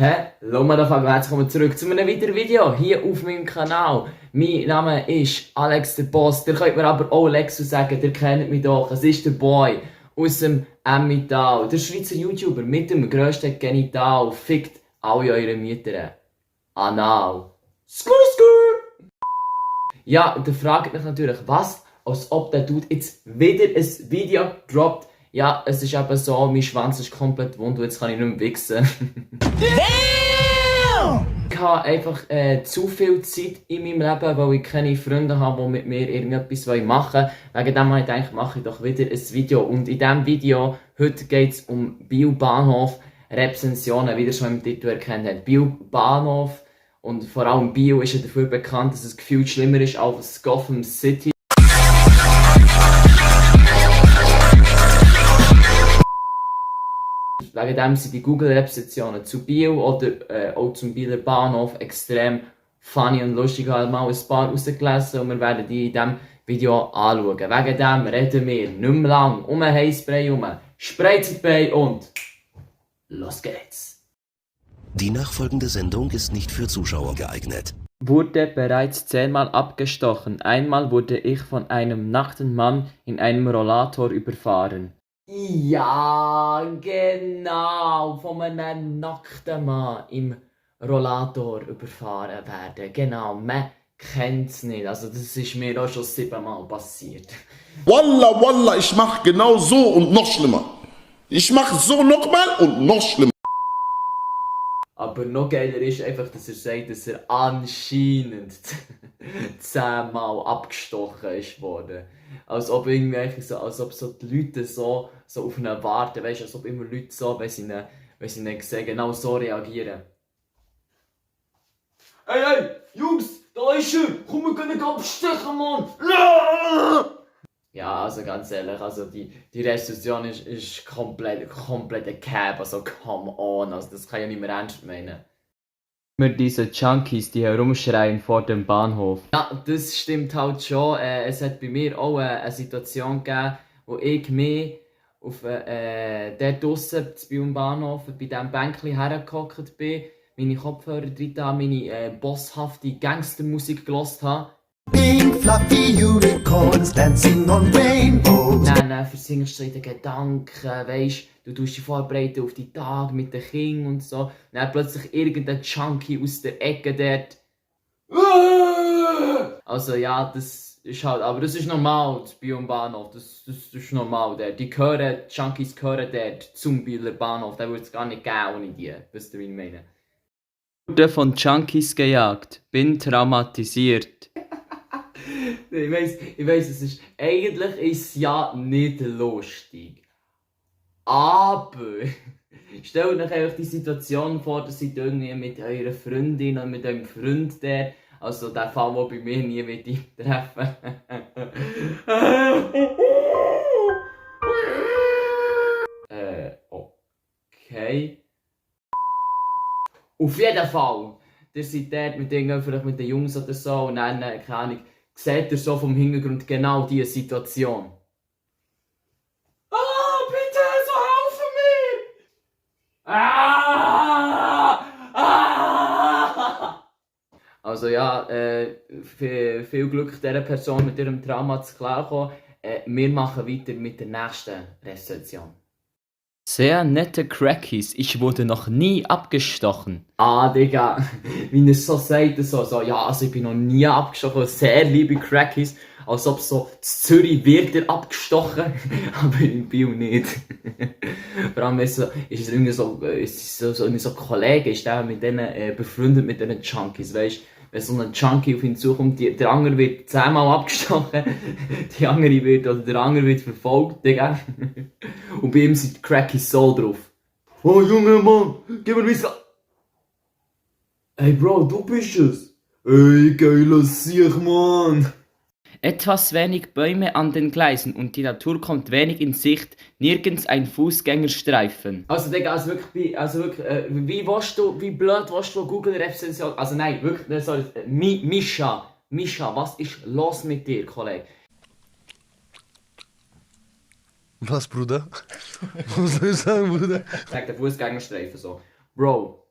Hallo motherfucker, herzlich willkommen zurück zu einem weiteren Video hier auf meinem Kanal. Mein Name ist Alex der Boss, ihr könnt mir aber auch Lexus sagen, ihr kennt mich doch. Es ist der Boy aus dem Emmental, der Schweizer YouTuber mit dem grössten Genital. Fickt alle eure Mieter. Anal. Skur, skur. Ja, und ihr fragt mich natürlich, was, als ob der Dude jetzt wieder ein Video droppt. Ja, es ist eben so, mein Schwanz ist komplett wund und jetzt kann ich nicht mehr wichsen. Ich habe einfach zu viel Zeit in meinem Leben, weil ich keine Freunde habe, die mit mir irgendetwas machen wollen. Wegen dem habe ich gedacht, mache ich doch wieder ein Video. Und in diesem Video, heute geht es um Biel Bahnhof Rezensionen, wie ihr schon im Titel erkannt habt. Biel Bahnhof und vor allem Biel ist ja dafür bekannt, dass es gefühlt schlimmer ist als Gotham City. Wegen dem sind die Google-Rezensionen zu Biel oder auch zum Bieler Bahnhof extrem funny und lustig. Ich habe mal ein paar rausgelesen und wir werden die in diesem Video anschauen. Wegen dem reden wir nicht mehr lang um ein Heißbrei herum. Spreizt bei und los geht's! Die nachfolgende Sendung ist nicht für Zuschauer geeignet. Wurde bereits 10-mal abgestochen. Einmal wurde ich von einem nackten Mann in einem Rollator überfahren. Ja, genau, von einem nackten Mann im Rollator überfahren werden. Genau, man kennt es nicht. Also das ist mir auch schon 7-mal passiert. Wallah, wallah, ich mach genau so und noch schlimmer. Ich mach so nochmal und noch schlimmer. Aber noch geiler ist einfach, dass er sagt, dass er anscheinend 10-mal abgestochen ist worden. Als ob irgendwelche so, als ob so die Leute so auf ihn warten, weißt du, als ob immer Leute so, wenn sie ihn sehen, genau so reagieren. Hey, Jungs, da ist er! Komm, wir können abstechen, Mann! Ja, also ganz ehrlich, also die Rezension ist komplett ein Cap, also come on, also das kann ich ja nicht mehr ernst meinen. Immer diese Junkies, die herumschreien vor dem Bahnhof. Ja, das stimmt halt schon. Es hat bei mir auch eine Situation gegeben, wo ich mich auf dort draussen beim Bahnhof bei diesem Bänkchen hergehockt bin, meine Kopfhörer drin habe, meine bosshafte Gangstermusik gehört habe. Pink fluffy unicorns dancing on rainbows. Dann versinkst du in den Gedanken, weisst du tust dich vorbereiten auf die Tage mit den Kindern und so. Dann plötzlich irgendein Junkie aus der Ecke dort. Also ja, das ist halt, aber das ist normal, das Biel Bahnhof, das ist normal. Die Junkies gehören dort zum Bieler Bahnhof, da würde es gar nicht geben ohne die, wisst ihr, wie ich meine? Wurde von Junkies gejagt, bin traumatisiert. Ich weiss, es ist, eigentlich ist es ja nicht lustig. Aber, stellt euch einfach die Situation vor, dass ihr irgendwie mit eurer Freundin und mit eurem Freund der, also der Fall, der bei mir nie wird eintreffen. Okay. Auf jeden Fall, ihr seid dort mit vielleicht mit den Jungs oder so und dann, keine Ahnung, seht ihr so vom Hintergrund genau diese Situation. Ah, bitte, so helfen mir! Also ja, viel Glück dieser Person mit ihrem Trauma zu klarkommen. Wir machen weiter mit der nächsten Rezension. Sehr nette Crackies, ich wurde noch nie abgestochen. Ah, Digga, wie er so sagt, so, ja, also ich bin noch nie abgestochen, sehr liebe Crackies, als ob so in Zürich wird er abgestochen, aber in Biel nicht. Vor allem ist es irgendwie so ein Kollege, ist der mit denen befreundet mit diesen Junkies, weißt du? Wenn so ein Junkie auf ihn zukommt, der andere wird 10-mal abgestochen, der andere wird verfolgt, Digga. Und bei ihm sind die Crackies so drauf. Oh, Junge Mann, gib mir Whisky. Hey Bro, du bist es. Ey, geiler Sieg, Mann. Etwas wenig Bäume an den Gleisen und die Natur kommt wenig in Sicht, nirgends ein Fußgängerstreifen. Also Digga, wie blöd willst du Google-Rezension, also nein, wirklich, sorry, Mischa, was ist los mit dir, Kollege? Was, Bruder? Was soll ich sagen, Bruder? Sagt der Fußgängerstreifen so. Bro,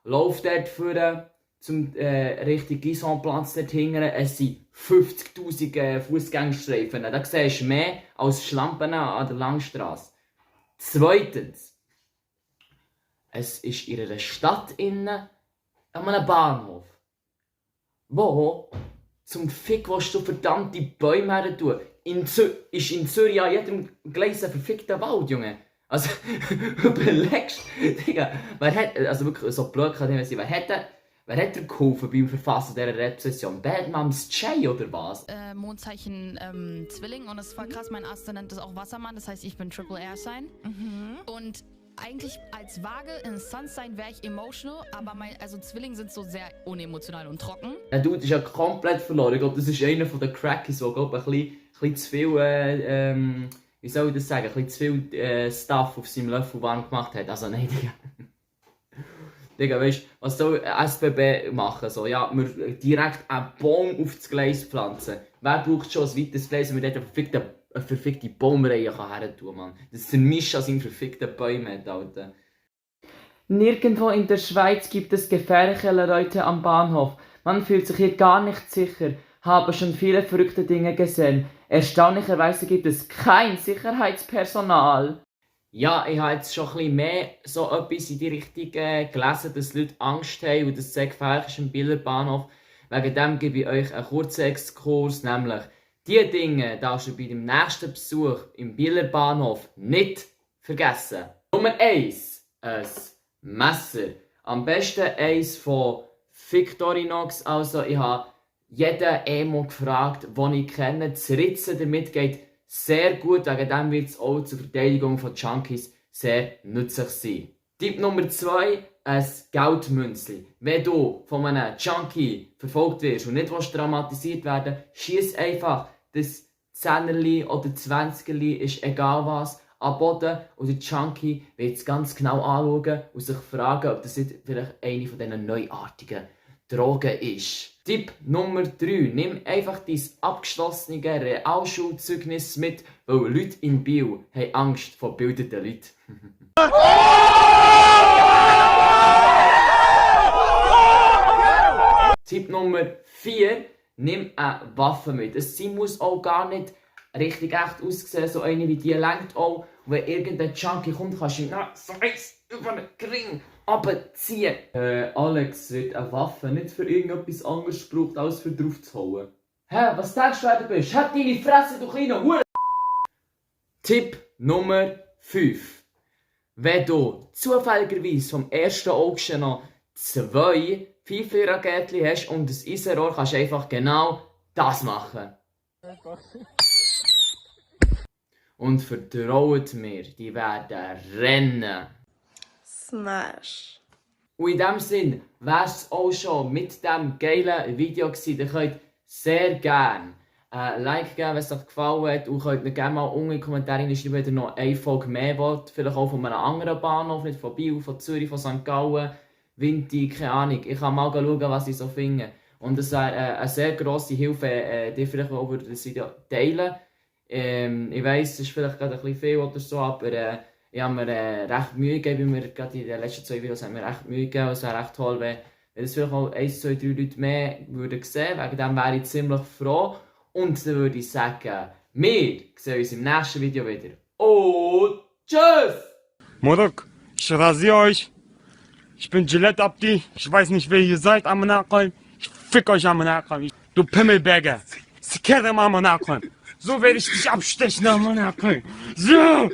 Lauf dort vorne zum Richtung Gisonplatz dort hinten. Es sind 50'000 Fußgängerstreifen. Da siehst du mehr als Schlampen an der Langstrasse. Zweitens, es ist in einer Stadt innen, an einem Bahnhof. Wo zum Fick willst du verdammte Bäume her tun? Ist in Zürich an jedem Gleis ein verfickter Wald, Junge. Also, überlegst, Digga, wer hat, also wirklich so blöd kann ich sein, wer hat dir geholfen beim Verfassen dieser Rezession? Bad Moms J oder was? Mondzeichen Zwilling und das ist voll krass, mein Arzt nennt das auch Wassermann, das heißt ich bin Triple Air Sign. Und eigentlich als Waage in Sun-Sign wäre ich emotional, aber also Zwillinge sind so sehr unemotional und trocken. Der Dude ist ja komplett verloren. Ich glaube, das ist einer von den Crackies, der ein bisschen zu viel, wie soll ich das sagen, ein bisschen zu viel Stuff auf seinem Löffel warm gemacht hat. Also nein, Digga. Digga, weißt du, was soll SBB machen? So, ja, wir direkt einen Baum auf das Gleis pflanzen. Wer braucht schon ein weiteres Gleis, wenn wir dort eine verfickte Baumreihe her tun, Mann? Das ist ein Misch an seinen verfickten Bäumen, Alter. Nirgendwo in der Schweiz gibt es gefährliche Leute am Bahnhof. Man fühlt sich hier gar nicht sicher. Habe schon viele verrückte Dinge gesehen. Erstaunlicherweise gibt es kein Sicherheitspersonal. Ja, ich habe jetzt schon ein bisschen mehr so etwas in die Richtung gelesen, dass Leute Angst haben und dass es sehr gefährlich ist im Bieler Bahnhof. Wegen dem gebe ich euch einen kurzen Exkurs, nämlich diese Dinge darfst du bei dem nächsten Besuch im Bieler Bahnhof nicht vergessen. Nummer 1. Ein Messer. Am besten eins von Victorinox. Also ich habe jeden Emo gefragt, den ich kenne. Das Ritzen damit geht sehr gut, wegen dem wird es auch zur Verteidigung von Junkies sehr nützlich sein. Tipp Nummer 2, ein Geldmünzli. Wenn du von einem Junkie verfolgt wirst und nicht traumatisiert werden willst, schieß einfach das 10erli oder 20erli, ist egal was, am Boden und der Junkie wird es ganz genau anschauen und sich fragen, ob das nicht vielleicht eine von diesen neuartigen Drogen ist. Tipp Nummer 3. Nimm einfach dein abgeschlossene Realschulzeugnis mit, weil Leute in Biel haben Angst vor gebildeten Leuten. Tipp Nummer 4. Nimm eine Waffe mit. Sie muss auch gar nicht richtig echt aussehen, so eine wie die lenkt auch. Und wenn irgendein Junkie kommt, kannst du ihn so eins über den Ring runterziehen. Alex, wird eine Waffe nicht für irgendetwas anderes gebraucht, als für drauf zu hauen? Hä, was denkst du, wer du bist? Halt deine Fresse, du kleiner Hure! Tipp Nummer 5. Wenn du zufälligerweise vom ersten Auge noch 2 Pfeifenraketchen hast und ein Eisenrohr, kannst du einfach genau das machen. Und vertraut mir, die werden rennen. Smash. Und in diesem Sinn wäre es auch schon mit diesem geilen Video gewesen. Ihr könnt sehr gerne ein Like geben, wenn es euch gefallen hat. Und könnt mir gerne mal unten in die Kommentare schreiben, wenn ihr noch eine Folge mehr wollt. Vielleicht auch von einem anderen Bahnhof, nicht von Biel, von Zürich, von St. Gallen, Winti, keine Ahnung. Ich kann mal schauen, was ich so finde. Und es wäre eine sehr grosse Hilfe, die vielleicht auch das Video teilen. Ich weiss, es ist vielleicht gerade ein bisschen viel oder so, aber ich habe mir recht Mühe gegeben, weil wir gerade in den letzten 2 Videos haben wir recht Mühe gegeben. Es wäre recht toll, wenn das vielleicht auch 1, 2, 3 Leute mehr würden sehen. Wegen dem wäre ich ziemlich froh. Und dann würde ich sagen, wir sehen uns im nächsten Video wieder. Und tschüss! Morok, ich rasiere euch. Ich bin Gillette Abdi. Ich weiß nicht, wer ihr seid, Amanakon. Ich fick euch Amanakon. Du Pimmelberger. Sikere Amanakon. So werde ich dich abstechen, Amanakon. So!